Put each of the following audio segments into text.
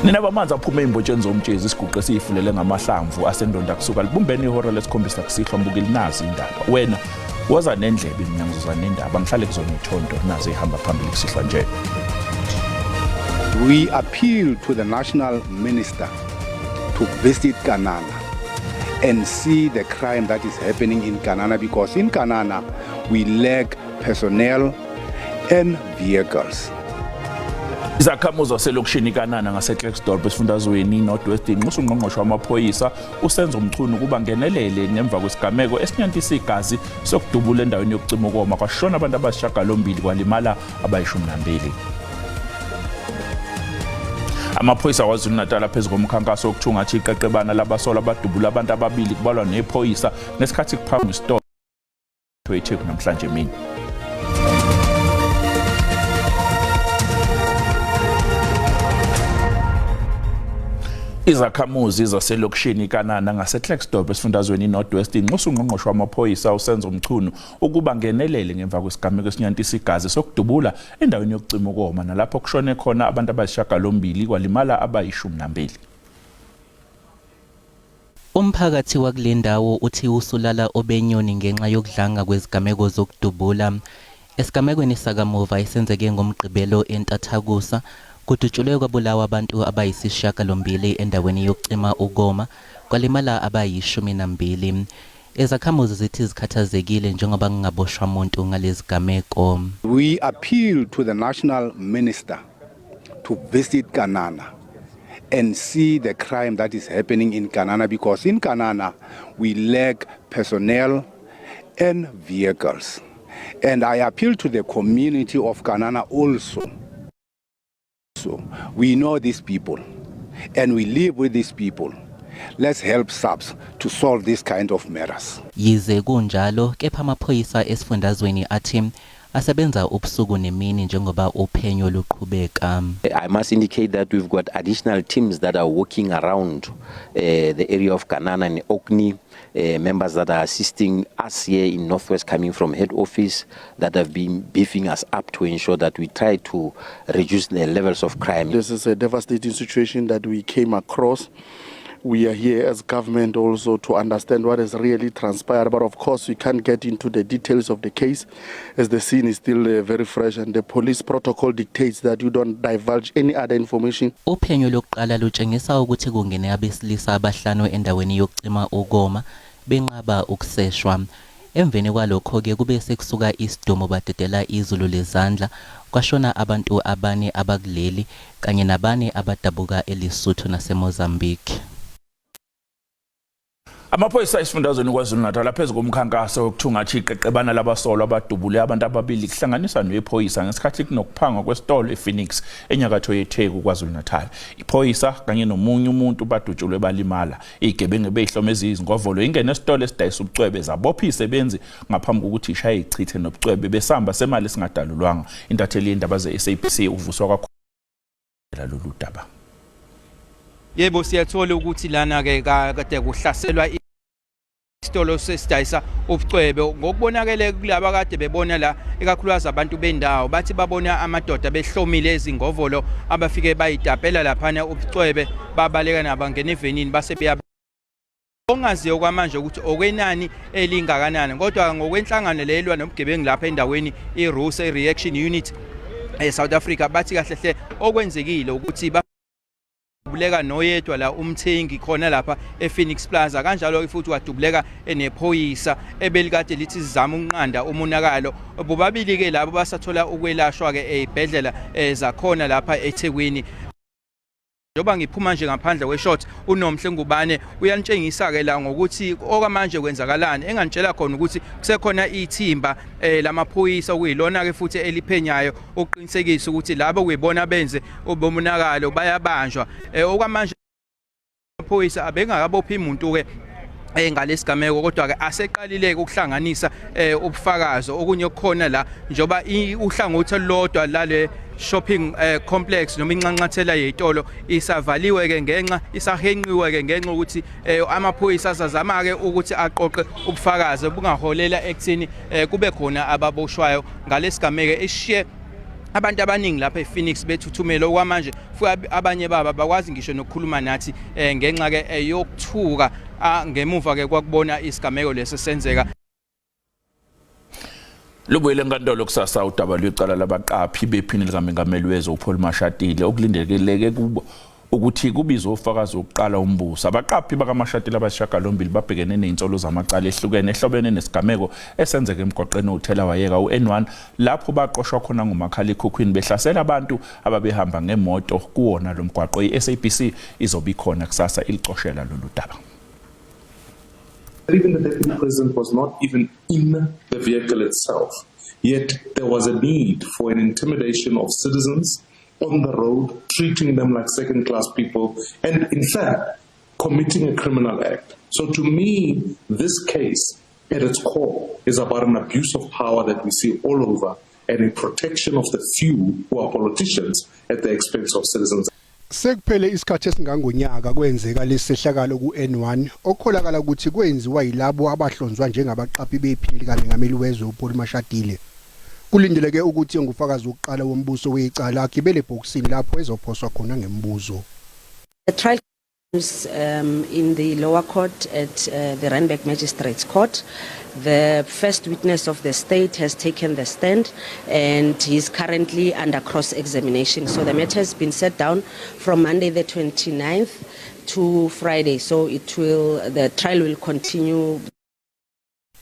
Nina bamanzi aphuma ezimbotsheni zomtshezi, isiguqe esiyifulele ngamahlamvu asendonda kusuka libumbene ihora lesikhombisa kusihlwa. Mbukeli, nazi indaba. Wena woza nendlebe, mina ngizoza nendaba. Ngihlale kuzona ithonto, nazi ihamba phambili kusihlwa nje. We appeal to the national minister to visit Kanana and see the crime that is happening in Kanana, because in Kanana we lack personnel and vehicles. Izakhamuzi zaselokishini iKanana ngaseKlerksdorp esifundazweni iNorth West inxusa ungqongqoshe wamaphoyisa uSenzo Mchunu ukuba ngenelele ngemva kwesigameko esinyantisa igazi sokudubula endaweni yokucima ukoma, kwashona abantu abasishagalombili kwalimala abayishumi nambili. Amaphoyisa KwaZulu-Natal aphezu komkhankaso wokuthungatha iqeqebana labasolwa abadubula abantu ababili kubalwa nephoyisa ngesikhathi kuphangwa isitolo eTheku namhlanje emini. Izakhamuzi zaselokishini iKanana ngaseKlerksdorp esifundazweni iNorth West inxusa ungqongqoshe wamaphoyisa uSenzo Mchunu ukuba ngenelele ngemva kwesigameko esinyantisa igazi sokudubula endaweni yokucima ukoma, nalapho kushone khona abantu abayisishiyagalombili kwalimala abayishumi nambili. Umphakathi wakule ndawo uthi usulala obenyoni ngenxa yokudlanga kwezigameko zokudubula. Esigamekweni sakamuva esenzeke ngoMgqibelo entathakusa, kudutshulwe kwabulawa abantu abayisishiyagalombili endaweni yokucima ukoma, kwalimala abayishumi nambili. Izakhamuzi zithi zikhathazekile njengoba kungaboshwa muntu ngalezigameko. We appeal to the national minister to visit Kanana and see the crime that is happening in Kanana, because in Kanana we lack personnel and vehicles. And I appeal to the community of Kanana also. So we know these people and we live with these people. Let's help SAPS to solve this kind of matters. Yize kunjalo, kepha amaphoyisa esifundazweni athi asebenza ubusuku nemini njengoba uphenyo luqhubeka. I must indicate that we've got additional teams that are working around the area of Kanana and Orkney, members that are assisting us here in Northwest coming from head office that have been beefing us up to ensure that we try to reduce the levels of crime. This is a devastating situation that we came across. We are here as government also to understand what has really transpired, but of course we can't get into the details of the case as the scene is still very fresh and the police protocol dictates that you don't divulge any other information. Uphenyo lokuqala lutshengisa ukuthi kungene abesilisa abahlanu endaweni yokucima ukoma benqaba ukuseshwa. Emveni kwalokho-ke kube sekusuka isidumo, badedela izulu lezandla, kwashona abantu abane abakuleli kanye nabane abadabuka eLesotho naseMozambique. Amaphoyisa esifundazweni KwaZulu-Natal aphezu komkhankaso wokuthungatha iqeqebana labasolwa abadubule abantu ababili kuhlanganisa nephoyisa ngesikhathi kunokuphangwa kwesitolo ePhoenix enyakatho yeTheku KwaZulu-Natal. Iphoyisa kanye nomunye umuntu badutshulwe balimala. Izigebengu bezihlome eziyizingovolo ingene esitolo esidayisa ubucwebe, zabopha izisebenzi ngaphambi kokuthi ishaye ichithe nobucwebe besamba semali esingadalulwanga. Intatheli yendaba ze-SABC uvuswa kwakho lolu daba. Yebo, siyathola ukuthi lana ke kade kuhlaselwa isitolo sesidayisa ubucwebe. Ngokubonakele kulaba kade bebona la, ikakhulukazi abantu bendawo, bathi babona amadoda behlomile ezingovolo abafike bayitapela laphana ubucwebe, babaleka nabangena evenini, base beya ongaziyo kwamanje ukuthi okwenani elingakanani. Kodwa ngokwenhlangano lelwa nobugebengu lapha endaweni, i-RUSA, i-Reaction Unit eSouth Africa, bathi kahle hle okwenzekile ukuthi dubuleka noyedwa la umthengi khona lapha ePhoenix Plaza, kanjalo futhi wadubuleka enephoyisa ebelikade lithi sizama ukunqanda umonakalo. Bobabili ke labo basathola ukwelashwa ke ezibhedlela zakhona lapha eThekwini. Njengoba ngiphuma nje ngaphandle kweshot, uNomhle Ngubane uyanitshengisa ke la ngokuthi okwamanje kwenzakalani. Engantshela khona ukuthi kusekhona ithimba lamaphoyisa okuyilona ke futhi eliphenyayo ukuqinisekisa ukuthi labo kuyibona benze ubomonakalo bayabanjwa. Okwamanje amaphoyisa abengakabophi umuntu ke ngalesigameko, kodwa ke aseqalile ukuhlanganisa ubufakazi. Okunye okukhona la, njoba uhlangothi olulodwa lale shopping complex noma inxanxathela yezitolo isavaliwe ke ngenxa isahenqiwe ke ngenxa ukuthi amaphoyisa asazama ke ukuthi aqoqe ubufakazi obungaholela ekuthini kube khona ababoshwayo ngalesigameko eshiye Abantu abaningi lapha ePhoenix bethuthumela okwamanje, futhi abanye babo abakwazi ngisho nokukhuluma nathi ngenxa ke yokuthuka ngemuva ke kwakubona isigameko leso senzeka. Lubuyele enkantolo kusasa udaba lwecala labaqaphi bephini likamengameli wezwe uPaul Mashatile, okulindeleke kubo ukuthi kubizwe ufakazi wokuqala umbuso. Abaqaphi bakaMashatile abayisishiyagalombili babhekene nezinsolo zamacala ehlukene ehlobene nesigameko esenzeka emgwaqeni owuthelawayeka u-N1, lapho baqoshwa khona ngomakhalekhukhwini behlasela abantu ababehamba ngemoto kuwona lo mgwaqo. I-SABC izobe ikhona kusasa ilicoshela lolu daba. Even the deputy president was not even in the vehicle itself. Yet there was a need for an intimidation of citizens on the road, treating them like second class people, and in fact, committing a criminal act. So to me, this case at its core is about an abuse of power that we see all over and a protection of the few who are politicians at the expense of citizens. Sekuphele isikhathi esingangonyaka kwenzeka lesisehlakalo ku-N1, okukholakala ukuthi kwenziwa yilabo abahlonzwa njengabaqaphi bephini likamengameli wezwe uPaul Mashatile. Kulindeleke ukuthi ongufakazi wokuqala wombuso wecala agibele ebhokisini lapho ezophoswa khona ngemibuzo. The trial is in the lower court at the Randburg Magistrates Court. The first witness of the state has taken the stand and he is currently under cross-examination. So the matter has been set down from Monday the 29th to Friday. So the trial will continue.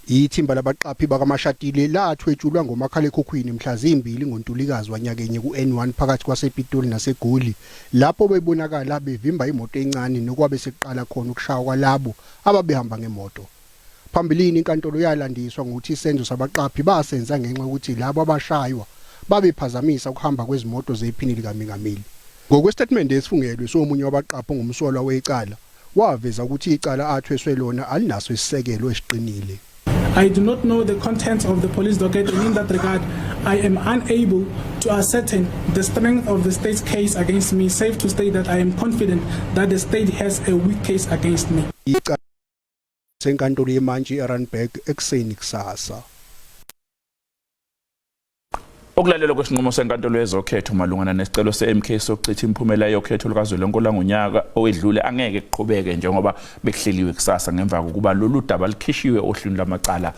Ithimba labaqaphi bakaMashatile lathwetshulwa ngomakhalekhukhwini mhla zimbili ngoNtulikazi wanyakenye ku-N1 phakathi kwasePitoli naseGoli, lapho bebonakala bevimba imoto encane nokwabe sekuqala khona ukushawa kwalabo ababehamba ngemoto. Phambilini inkantolo yalandiswa ngokuthi isenzo sabaqaphi basenza ngenxa yokuthi labo abashaywa babephazamisa ukuhamba kwezimoto zephini likamengameli. Ngokwestatimende esifungelwe somunye wabaqaphi ongumsolwa wecala, waveza ukuthi icala athweswe lona alinaso isisekelo esiqinile. I do not know the contents of the police docket, and in that regard, I am unable to ascertain the strength of the state's case against me, save to state that I am confident that the state has a weak case against me. Icala senkantolo yemantshi eRandburg ekuseni kusasa. Ukulalelwa kwesinqumo senkantolo yezokhetho malungana nesicelo se-MK sokuchitha imiphumela yokhetho lukazwelonke langonyaka owedlule angeke kuqhubeke njengoba bekuhleliwe kusasa, ngemva kokuba lolu daba likhishiwe ohlwini lwamacala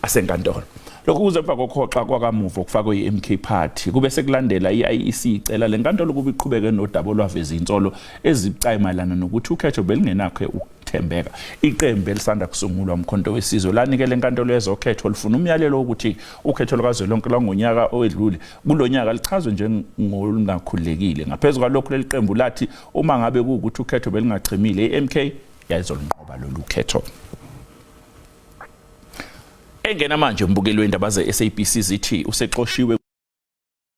asenkantolo. Lokhu kuze emva kokuhoxa kwakamuva okufakwe i-MK Party, kube sekulandela i-IEC icela le nkantolo ukuba iqhubeke nodaba olwaveza insolo ezibucayi mayelana nokuthi ukhetho belingenakho ukuthembeka. Iqembu elisanda kusungulwa, uMkhonto weSizwe, lanikela enkantolo yezokhetho lifuna umyalelo wokuthi ukhetho lukazwelonke lwangonyaka owedlule kulo nyaka lichazwe njengolungakhululekile. Ngaphezu kwalokhu, leli qembu lathi uma ngabe kuwukuthi ukhetho belingachemile, i-MK yayizolunqoba lolu khetho. Engena manje umbukeli wendaba ze-SABC zithi usexoshiwe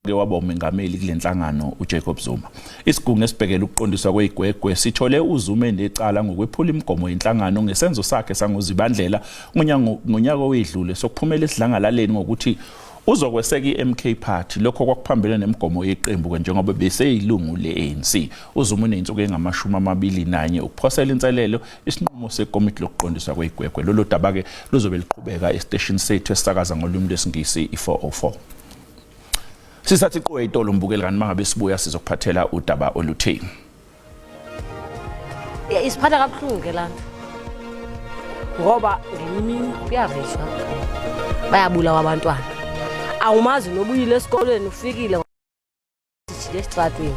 ke waba umengameli kule nhlangano uJacob Zuma. Isigungu esibhekele ukuqondiswa kwezigwegwe sithole uZuma enecala ngokwephula imigomo yenhlangano ngesenzo sakhe sangoZibandlela ngonyaka owedlule sokuphumela esidlangalaleni ngokuthi uzokweseka i-MK Party. Lokho kwakuphambene nemigomo yeqembu ke njengoba beseyilungu le-ANC. UZuma uney'nsuku engama-21 ukuphosela inselelo isinqumo sekomiti lokuqondiswa kwezigwegwe. Lolu daba-ke luzobe luqhubeka esiteshini sethu esisakaza ngolwimi lwesiNgisi i-404. Sisathi qwe itolo mbukeli, kanti mangabe sibuya sizokuphathela udaba oluthi Isiphatha kabuhlungu ke laa nto, ngoba ngenye imini kuyareyishwa, bayabulawa abantwana, awumazi nobuyile esikolweni, ufikile jile esitratweni.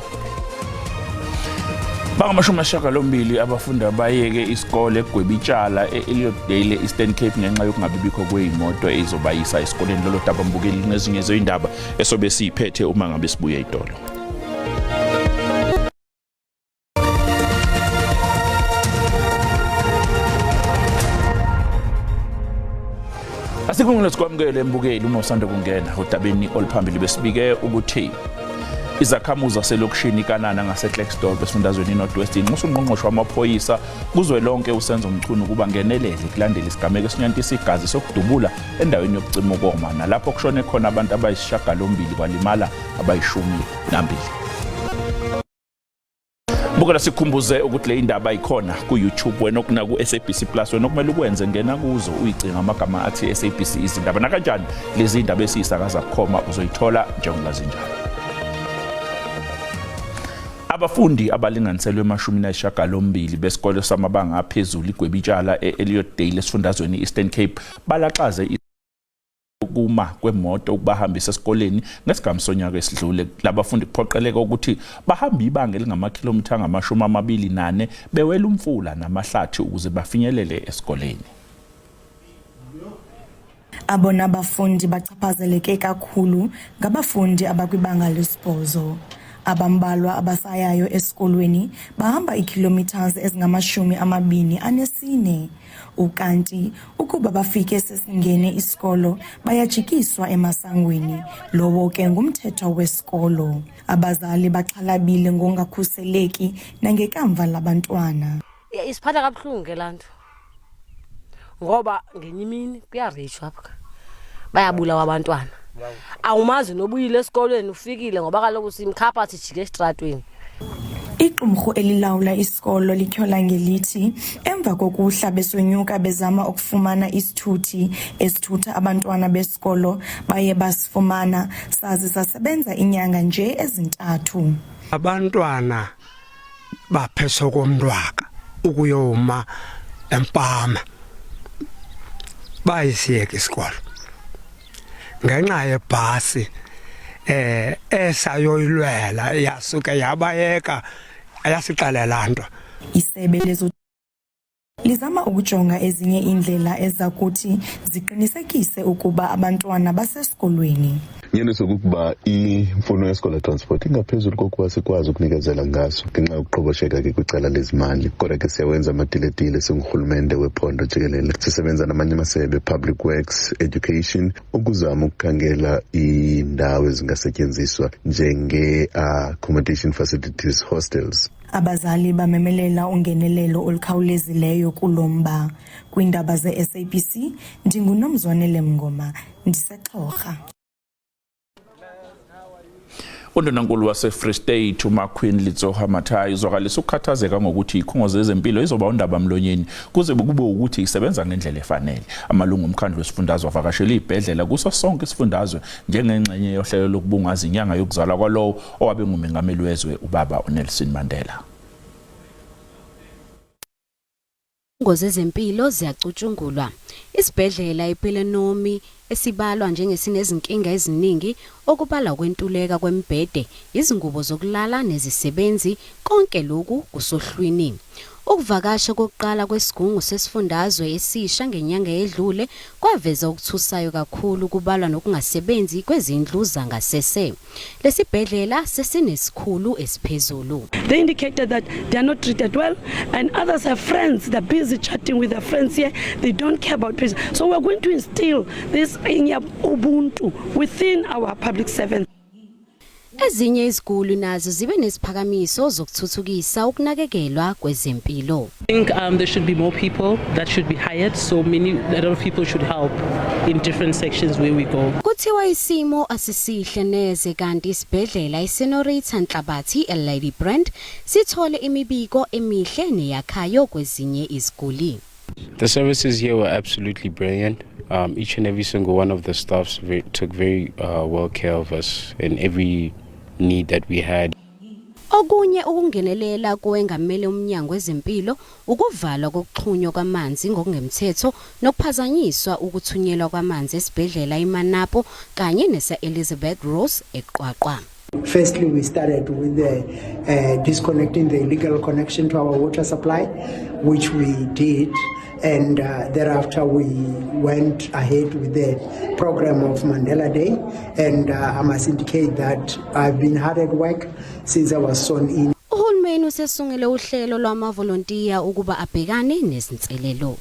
Bangamashumi ashiyagalombili abafundi abayeke isikole egweba itshala e-Elliotdale, e-Eastern Cape, ngenxa yokungabibikho kwey'moto ezizobayisa esikoleni. Lolo daba mbukeli nezinye zey'ndaba esobe siyiphethe uma ngabe sibuye itolo. Asikulungile sikwamukele embukeli uma usanda kungena odabeni oluphambili. Besibike ukuthi izakhamuzi zaselokishini iKanana ngaseKlerksdorp esifundazweni iNorth West inxusa ungqongqoshe wamaphoyisa kuzwelonke uSenzo Mchunu ukuba ngenelele kulandela isigameko esinyantisa igazi sokudubula endaweni yokucima ukoma, nalapho kushone khona abantu abayisishiyagalombili kwalimala abayishumi nambili. Bukela, sikhumbuze ukuthi le indaba ikhona ku-YouTube wena okuna ku-SABC Plus. Wena okumele ukwenze, ngena kuzo uyicinga amagama athi SABC Izindaba. Nakanjani lezi indaba esiyisakaza bukhoma uzoyithola njengoba zinjalo. Abafundi abalinganiselwe emashumini ayisishiyagalombili besikole samabanga aphezulu iGwebitshala e-Elliotdale esifundazweni i-Eastern Cape balaxaze ukuma kwemoto ukubahambisa esikoleni ngesigamu sonyaka esidlule. Labafundi kuphoqeleka ukuthi bahambe ibanga elingamakhilomitha angama-24 bewela umfula namahlathi ukuze bafinyelele esikoleni. Abona bafundi bachaphazeleke kakhulu ngabafundi abakwibanga lesibhozo. Abambalwa abasayayo esikolweni bahamba iikhilomithazi ezingama-24. Ukanti ukuba bafike sesingene isikolo bayajikiswa emasangweni. Lowo ke ngumthetho wesikolo. Abazali baxhalabile ngongakhuseleki nangekamva labantwana. Isiphatha kabuhlungu ke laa nto ngoba ngenye imini kuyareyitshwa apha, bayabulawa abantwana. Awumazi nobuyile esikolweni ufikile ngoba kaloku simkhapha sijike esitratweni. Iqumrhu elilawula isikolo lityhola ngelithi emva kokuhla besonyuka bezama ukufumana isithuthi esithutha abantwana besikolo baye basifumana saze sasebenza inyanga nje ezintathu. Abantwana bapheso komntwaka ukuyoma empama bayisiyeka isikolo ngenxa yebhasi esayoyilwela yasuke yabayeka ayasixelela nto. Isebe lezo lizama ukujonga ezinye iindlela eziza kuthi ziqinisekise ukuba abantwana basesikolweni. Nyaniso kukuba imfuno yesikolo transport ingaphezulu kokuba sikwazi ukunikezela ngaso ngenxa yokuqhobosheka ke kwicala lezimali. Kodwa ke siyawenza amatiletile singurhulumente wephondo jikelele, sisebenza namanye amasebe, Public Works, Education, ukuzama ukukhangela iindawo ezingasetyenziswa njenge-accommodation facilities, hostels. Abazali bamemelela ungenelelo olukhawulezileyo kulo mba. Kwiindaba ze-SABC, ndinguNomzwanele Mngoma, ndiseXhorha. Undunankulu wase-Free State uMaqueen Letsoha Mathae uzwakalisa ukukhathazeka ngokuthi ikhungo zezempilo izoba undaba mlonyeni kuze kube ukuthi isebenza ngendlela efanele. Amalungu omkhandlu wesifundazwe avakashele izibhedlela kuso sonke isifundazwe njengengxenye yohlelo lokubungaza inyanga yokuzalwa kwalowo owabe ngumengameli wezwe ubaba uNelson Mandela. Ngozezempilo ziyacutshungulwa. Isibhedlela iPelonomi esibalwa njengesinezinkinga eziningi okubalwa ukwentuleka kwemibhede, izingubo zokulala nezisebenzi, konke lokhu kusohlwini. Ukuvakasha kokuqala kwesigungu sesifundazwe esisha ngenyanga edlule kwaveza okuthusayo kakhulu kubalwa nokungasebenzi kwezindlu zangasese. Lesibhedlela sesinesikhulu esiphezulu. They indicated that they are not treated well, and others have friends. They're busy chatting with their friends here. They don't care about patients. So we're going to instill this Ubuntu within our public servants. Ezinye iziguli nazo zibe neziphakamiso zokuthuthukisa ukunakekelwa kwezempilo. I think there should be more people that should be hired. So many, a lot of people should help in different sections where we go. Kuthiwa isimo asisihle neze kanti isibhedlela iSenorita Nhlabathi eLadybrand sithole imibiko emihle neyakhayo kwezinye iziguli. The services here were absolutely brilliant. Each and every single one of the staffs took very well care of us in every need that we had. Okunye ukungenelela kowengamele umnyango wezempilo ukuvalwa kokuxhunywa kwamanzi ngokungemthetho nokuphazanyiswa ukuthunyelwa kwamanzi esibhedlela iManapo kanye nesa Elizabeth Ross eQwaqwa. Firstly, we started with the disconnecting the illegal connection to our water supply, which we did, and thereafter we went ahead with the program of Mandela Day. And I must indicate that I've been hard at work since I was sworn in. Uhulumeni usesungule uhlelo lwamavolontiya ukuba abhekane nezinselelo.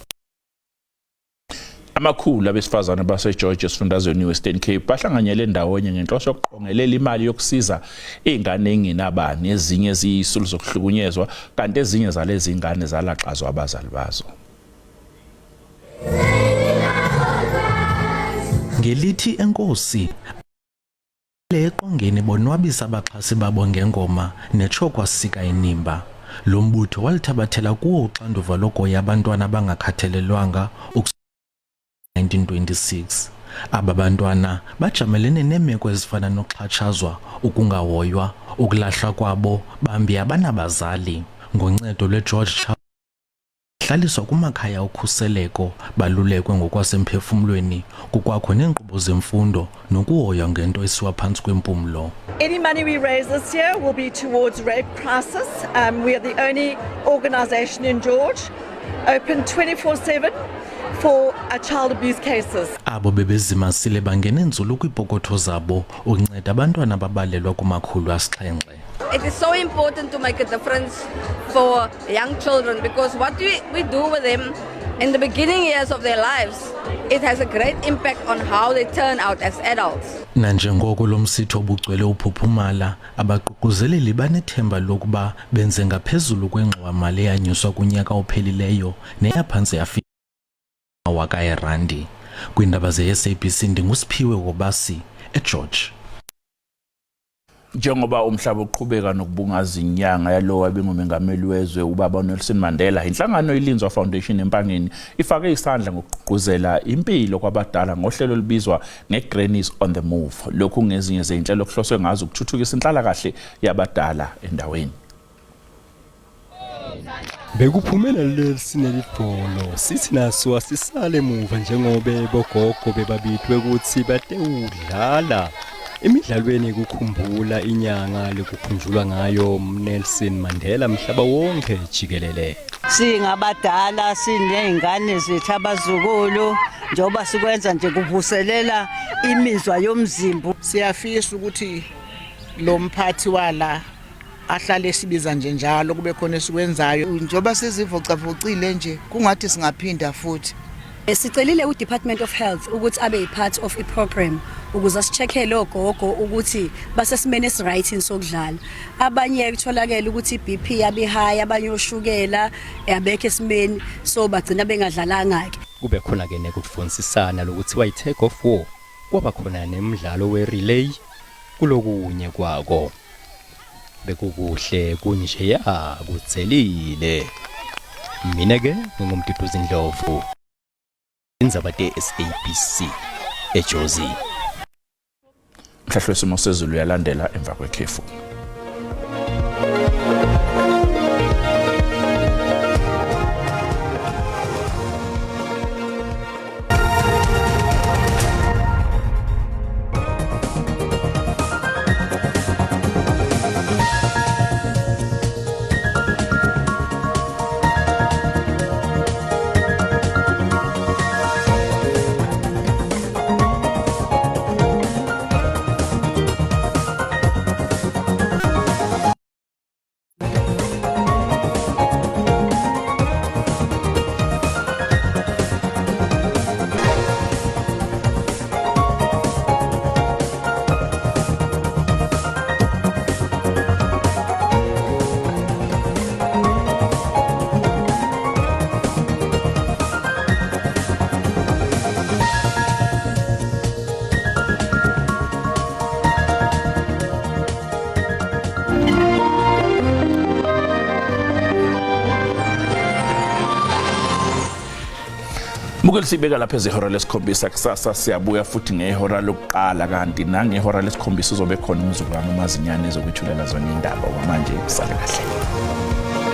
Amakhulu abesifazane baseGeorge esifundazweni Western Cape bahlanganyele ndawonye ngenhloso yokuqongelela imali yokusiza izingane engenabani, ezinye ziyisulu zokuhlukunyezwa kanti ezinye zalezi ingane zalaxazwa abazali bazo. Ngelithi enkosi eqongeni bonwabisa abaxhasi babo ngengoma netsho kwasika inimba. Lo mbutho walithabathela kuwo uxanduva lokuhoya abantwana abangakhathalelwanga 1926. Aba bantwana bajamelene neemeko ezifana nokuxhatshazwa, ukungahoywa, Ukulahlwa kwabo bambi abanabazali ngoncedo lweGeorge hlaliswa kumakhaya okhuseleko balulekwe ngokwasemphefumlweni kukwakho neenkqubo zemfundo nokuhoywa ngento esiwa phantsi kwempumlo. Any money we raise this year will be towards rape crisis. We are the only organization in George open 24/7 for child abuse cases. Abo bebezimasile bangene nzulu kwiipokotho zabo ukunceda abantwana ababalelwa kuma-700. It is so important to make a difference for young children because what we do with them in the beginning years of their lives, it has a great impact on how they turn out as adults. Nanjengoko lo msitho ubugcwele uphuphumala, abaququzeleli banethemba lokuba benze ngaphezulu kwengxowa-mali eyanyuswa kunyaka ophelileyo neyaphantse yafika amawaka erandi. Kwiindaba ze-SABC ndinguSiphiwe Wobasi eGeorge. Njengoba umhlaba uqhubeka nokubungaza inyanga yalowo abengumengameli wezwe ubaba uNelson Mandela, inhlangano iLinzwa Foundation eMpangeni ifake isandla ngokugqugquzela impilo kwabadala ngohlelo olubizwa nge-Grannies on the Move. Lokhu ngezinye zezinhlelo okuhloswe ngazo ukuthuthukisa inhlalakahle yabadala endaweni. Bekuphumela lesinelibholo sithi naso asisale emuva njengobe bogogo bebabitwe ukuthi batewudlala emidlalweni yekukhumbula inyanga lekukhunjulwa ngayo Nelson Mandela mhlaba wonke jikelele. Singabadala siney'ngane zethu abazukulu njengoba sikwenza nje kuvuselela imizwa yomzimba. Siyafisa ukuthi lo mphathi wala ahlale esibiza nje njalo kube khona esikwenzayo njengoba sizivocavocile nje kungathi singaphinda futhi. Sicelile u-Department of Health ukuthi abe yi-part of i-program ukuze asi-check-ele ogogo ukuthi basesimeni esi-right sokudlala. Abanye kutholakele ukuthi i-BP yabe high, abanye oshukela abekho esimeni, so bagcina bengadlalanga-ke. Kube khona ke nekufundisana lokuthiwa i-tug of war, kwaba khona nemidlalo we-relay kulokunye kwako. Bekukuhle kunjeya kudzelile. Mina ke ngingumduduzi Ndlovu. Indzaba te-SABC eJozi. Mhlahlo wesimo sezulu uyalandela emva kwekhefu. Mbukeli, sibeka lapha ezihora lesikhombisa. Kusasa siyabuya futhi ngehora lokuqala, kanti nangehora lesikhombisa uzobe khona umzukulwane uMazinyane ezokwethulela zona indaba. Kwamanje sale kahle.